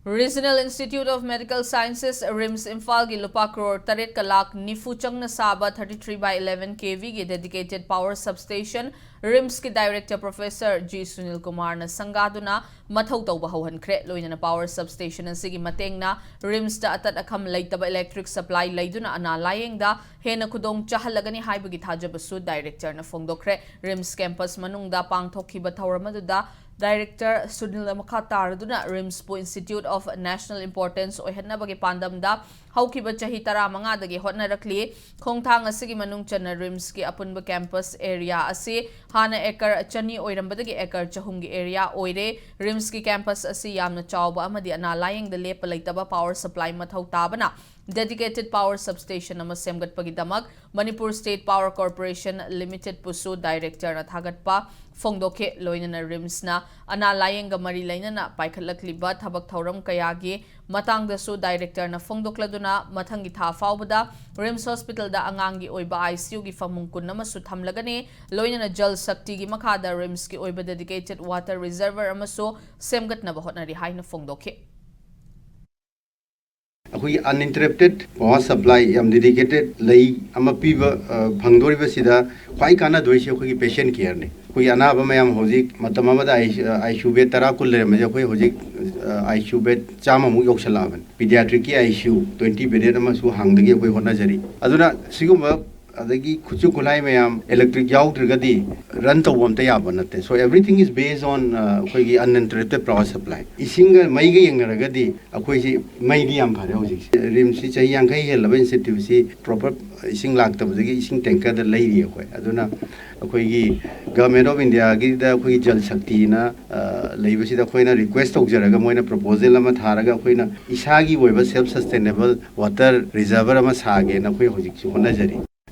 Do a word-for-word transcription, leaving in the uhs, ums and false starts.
Regional Institute of Medical Sciences, RIMS, ꯏꯝꯐꯥꯜꯒꯤ ꯂꯨꯄꯥ ꯀ꯭ꯔꯣꯔ ꯇꯔꯦꯠꯀ ꯂꯥꯈ ꯅꯤꯐꯨ ꯆꯪꯅ ꯁꯥꯕ thirty three by eleven KV ꯒꯤ dedicated power substation RIMS ꯀꯤ director professor G ꯁꯨꯅꯤꯜ ꯀꯨꯃꯥꯔꯅ ꯁꯪꯒꯥꯗꯨꯅ ꯃꯊꯧ ꯇꯧꯕ ꯍꯧꯍꯟꯈ꯭ꯔꯦ꯫ ꯂꯣꯏꯅꯅ power substation ꯑꯁꯤꯒꯤ ꯃꯇꯦꯡꯅ RIMS ꯇ ꯑꯇꯠ ꯑꯈꯝ ꯂꯩꯇꯕ electric supply ꯂꯩꯗꯨꯅ ꯑꯅꯥ ꯂꯥꯌꯦꯡꯗ ꯍꯦꯟꯅ ꯈꯨꯗꯣꯡ ꯆꯥꯍꯜꯂꯒꯅꯤ ꯍꯥꯏꯕꯒꯤ ꯊꯥꯖꯕꯁꯨ director ꯅ ꯐꯣꯡꯗꯣꯛꯈ꯭ꯔꯦ꯫ RIMS campus ꯃꯅꯨꯡꯗ ꯄꯥꯡꯊꯣꯛꯈꯤꯕ ꯊꯧꯔꯝ ꯑꯗꯨꯗ director ꯁꯨꯅꯤꯜꯅ ꯃꯈꯥ ꯇꯥꯔꯗꯨꯅ RIMS ꯄꯨ Institute of National Importance ꯑꯣꯏꯍꯟꯅꯕꯒꯤ ꯄꯥꯟꯗꯝꯗ ꯍꯧꯈꯤꯕ ꯆꯍꯤ ꯇꯔꯥꯃꯉꯥꯗꯒꯤ ꯍꯣꯠꯅꯔꯛꯂꯤ꯫ ꯈꯣꯡꯊꯥꯡ ꯑꯁꯤꯒꯤ ꯃꯅꯨꯡ ꯆꯟꯅ RIMS ꯀꯤ ꯑꯄꯨꯟꯕ campus area ꯑꯁꯤ ꯍꯥꯟꯅ acre ꯆꯅꯤ ꯑꯣꯏꯔꯝꯕꯗꯒꯤ acre ꯆꯍꯨꯝꯒꯤ area ꯑꯣꯏꯔꯦ꯫ RIMS ꯀꯤ campus ꯑꯁꯤ ꯌꯥꯝꯅ ꯆꯥꯎꯕ ꯑꯃꯗꯤ ꯑꯅꯥ ꯂꯥꯌꯦꯡꯗ ꯂꯦꯞꯄ ꯂꯩꯇꯕ power supply ꯃꯊꯧ ꯇꯥꯕꯅ dedicated power substation ꯑꯃ ꯁꯦꯝꯒꯠꯄꯒꯤꯗꯃꯛ Manipur State Power Corporation Limited ꯄꯨꯁꯨ director ꯅ ꯊꯥꯒꯠꯄ ꯐꯣꯡꯗꯣꯛꯈꯤ꯫ ꯂꯣꯏꯅꯅ RIMS ꯅ ꯑꯅꯥ ꯂꯥꯌꯦꯡꯒ ꯃꯔꯤ ꯂꯩꯅꯅ ꯄꯥꯏꯈꯠꯂꯛꯂꯤꯕ ꯊꯕꯛ ꯊꯧꯔꯝ ꯀꯌꯥꯒꯤ ꯃꯇꯥꯡꯗꯁꯨ director ꯅ ꯐꯣꯡꯗꯣꯛꯂꯗꯨꯅ ꯃꯊꯪꯒꯤ ꯊꯥ ꯐꯥꯎꯕꯗ RIMS hospital ꯗ ꯑꯉꯥꯡꯒꯤ ꯑꯣꯏꯕ ICU ꯒꯤ ꯐꯃꯨꯡ ꯀꯨꯟ ꯑꯃꯁꯨ ꯊꯝꯂꯒꯅꯤ꯫ ꯂꯣꯏꯅꯅ ꯖꯜ ꯁꯛꯇꯤꯒꯤ ꯃꯈꯥꯗ RIMS ꯀꯤ ꯑꯣꯏꯕ dedicated water reservoir ꯑꯃꯁꯨ ꯁꯦꯝꯒꯠꯅꯕ ꯍꯣꯠꯅꯔꯤ ꯍꯥꯏꯅ ꯐꯣꯡꯗꯣꯛꯈꯤ꯫ ꯑꯩꯈꯣꯏꯒꯤ uninterrupted power supply ꯌꯥꯝ dedicated ꯂꯩ ꯑꯃ ꯄꯤꯕ ꯑ, ꯐꯪꯗꯣꯔꯤꯕꯁꯤꯗ ꯈ꯭ꯋꯥꯏ ꯀꯥꯟꯅꯗꯣꯏꯁꯦ ꯑꯩꯈꯣꯏꯒꯤ patient care ꯅꯤ꯫ ꯑꯩꯈꯣꯏꯒꯤ ꯑꯅꯥꯕ ꯃꯌꯥꯝ ꯍꯧꯖꯤꯛ ꯃꯇꯝ ꯑꯃꯗ ICU bed ꯇꯔꯥ ꯀꯨꯟ ꯂꯩꯔꯝꯕꯁꯦ ꯑꯩꯈꯣꯏ ꯍꯧꯖꯤꯛ ICU bed ꯆꯥꯝꯃꯃꯨꯛ ꯌꯧꯁꯜꯂꯛꯑꯕꯅꯤ꯫ Pediatric ꯀꯤ ICU twenty bedded ꯑꯃꯁꯨ ꯍꯥꯡꯗꯒꯤ ꯑꯩꯈꯣꯏ ꯍꯣꯠꯅꯖꯔꯤ꯫ ꯑꯗꯨꯅ ꯁꯤꯒꯨꯝꯕ ꯑꯗꯒꯤ ꯈꯨꯠꯁꯨ ꯈꯨꯠꯂꯥꯏ ꯃꯌꯥꯝ electric ꯌꯥꯎꯗ꯭ꯔꯒꯗꯤ run ꯇꯧꯕ ꯑꯝꯇ ꯌꯥꯕ ꯅꯠꯇꯦ꯫ So everything is based on ꯑꯩꯈꯣꯏꯒꯤ uninterrupted power supply꯫ ꯏꯁꯤꯡꯒ ꯃꯩꯒ ꯌꯦꯡꯅꯔꯒꯗꯤ ꯑꯩꯈꯣꯏꯁꯤ ꯃꯩꯗꯤ ꯌꯥꯝ ꯐꯔꯦ ꯍꯧꯖꯤꯛꯁꯦ꯫ RIMS ꯁꯤ ꯆꯍꯤ ꯌꯥꯡꯈꯩ ꯍꯦꯜꯂꯕ institute ꯁꯤ proper ꯏꯁꯤꯡ ꯂꯥꯛꯇꯕꯗꯒꯤ ꯏꯁꯤꯡ tanker ꯗ ꯂꯩꯔꯤ ꯑꯩꯈꯣꯏ꯫ ꯑꯗꯨꯅ ꯑꯩꯈꯣꯏꯒꯤ Government of India ꯒꯤꯗ ꯑꯩꯈꯣꯏꯒꯤ ꯖꯜ ꯁꯛꯇꯤꯅ ꯂꯩꯕꯁꯤꯗ ꯑꯩꯈꯣꯏꯅ request ꯇꯧꯖꯔꯒ ꯃꯣꯏꯅ proposal ꯑꯃ ꯊꯥꯔꯒ ꯑꯩꯈꯣꯏꯅ ꯏꯁꯥꯒꯤ ꯑꯣꯏꯕ self sustainable water reservoir ꯑꯃ ꯁꯥꯒꯦꯅ ꯑꯩꯈꯣꯏ ꯍꯧꯖꯤꯛꯁꯨ ꯍꯣꯠꯅꯖꯔꯤ꯫